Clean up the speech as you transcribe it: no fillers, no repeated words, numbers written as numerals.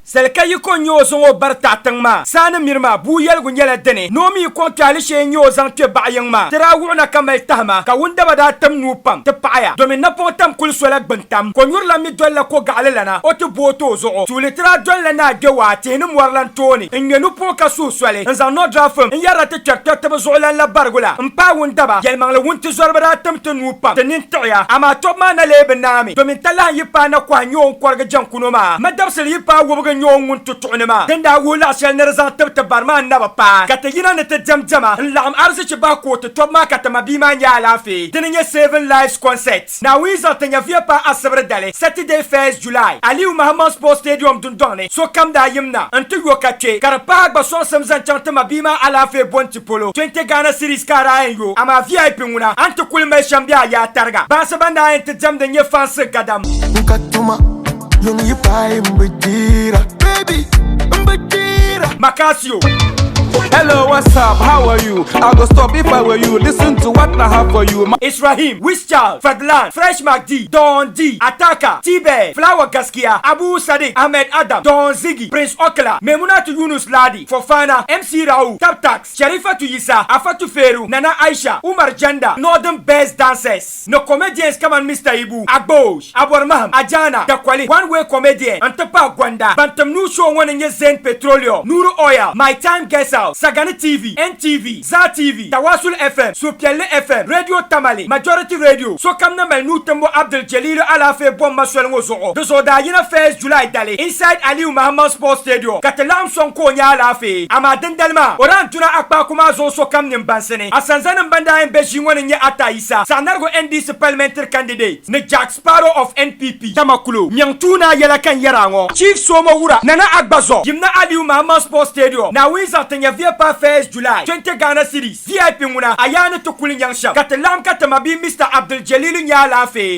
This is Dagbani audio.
Sali ka yiko n-nyɛ o zaŋ o bari taɣi tiŋ maa, saa ni miri maa, bua yɛligu nyɛla dini ni o mi kɔŋ kpe alishee n-nyɛ o zaŋ kpe baɣa yiŋ maa. Ti daa wuɣi na ka mali tahima, ka wundaba daa tim nuu pam ti paɣiya, domin napɔŋ tam kuli sola gbintam. Konyurila mi dolila kogaɣili lana, o ti booi ti o zuɣu. Tuuli ti daa dolila Naa Gbewaa tihi ni mɔri lan tooni n-ŋme nupuɣu ka suhi soli n-zaŋ Nɔdrafim n-yɛrila ti kpɛrikpɛritiba zuɣulan la barigu la m-paai wundaba. Yɛlimaŋli wuntizɔriba daa tim ti nuu pam ti nini tiɣiya, amaa tɔbu maa na lee bi naami, domin talahi yi paai nakɔha n-nyɛ o ni kɔrigi jɛŋkuno maa. Ma dabisili yi paai wubigi n-nyɛ o ŋun tutuɣu ni maa. Din daa wuhi laɣ shɛli ni di zaŋ tibi ti bari maa n-na bi paai, ka ti yina ni ti diɛm diɛma n-laɣim arizichi bahi kootu tɔbu maa ka ti mabia maa nya alaafee. Dini n-nyɛ Saving Lives Concert. Naawuni zaŋ ti nyɛvuya paai Asibiri dali, Saturday 1st July, Aliyu Mahamman Sports Stadium dundɔŋ ni, sokam daa yim na nti yo ka kpe, ka di pahi gba sɔŋsim zaŋ chaŋ ti mabia maa alaafee bɔnti polo. 20 Ghana cedis ka a daa yɛn yo, amaa VIP ŋuna, a ni ti kuli mali shɛm bee a yaa tariga. Baansi ban daa yɛn ti diɛmdi n-nyɛ fansi gadam. N ka tuma, yuŋ yi paai m bi dira, baby, m bi dira. Makasio. Hello, what's up? How are you? I go stop if I were you. Listen to what I have for you. Israhim, Wischal, Fadlan, Fresh MacD, Don D, Ataka, T-Bear, Flower Gaskiya, Abu Sadiq, Ahmed Adam, Don Ziggy, Prince Okla, Maimunatu Yunus Ladi, Fofana, MC Rahu, Tap Tax, Sharifatu Yisa, Afatu Feru, Nana Aisha, Umar Janda, Northern Best Dancers, ni comedians kaman Mister Ibu, Agboosh, Abor Maham, Ajana, Dakwali, One Way Comedian n-ti pahi Gonda. Ban tim nuu show ŋɔ ni nyɛ Zain Petroleum, Nuru Oil, My Time Guest House, Sagani TV, NTV, Zaa TV, Tawasul FM, Suhupiɛlli FM, Radio Tamale, Majority Radio, sokam ni mali nuu timbu Abdul Jalilu alaafee bomma soli ŋɔ zuɣu. Di zuɣu daa yina 1st July dali inside Aliyu Mahamman Sports Stadium ka ti laɣim sɔŋ ka o nya alaafee. Amaa dindali maa o daa n-tuna akpaaku maa zuɣu sokam nini bansi ni. Asanzanim ban daa yɛn be ʒii ŋɔ ni n-nyɛ Atta Isa, Saɣinarigu NDC parliamentary candidate ni Jack Sparrow of NPP, Tamaklo, Miɛŋ Tuunaa yɛla ka n yɛri a ŋɔ. Chief Somo Wura, Nana Agbazɔ, Yimna Aliyu Mahamman Sports Stadium, Naawuni zaŋ ti nyɛviya paai 1st July, 20 Ghana Cedis, VIP ŋuna, a yaa ni ti kuli nyaŋ shɛm ka ti laɣim ka ti mabia Mister Abdul Jalilu nya alaafee.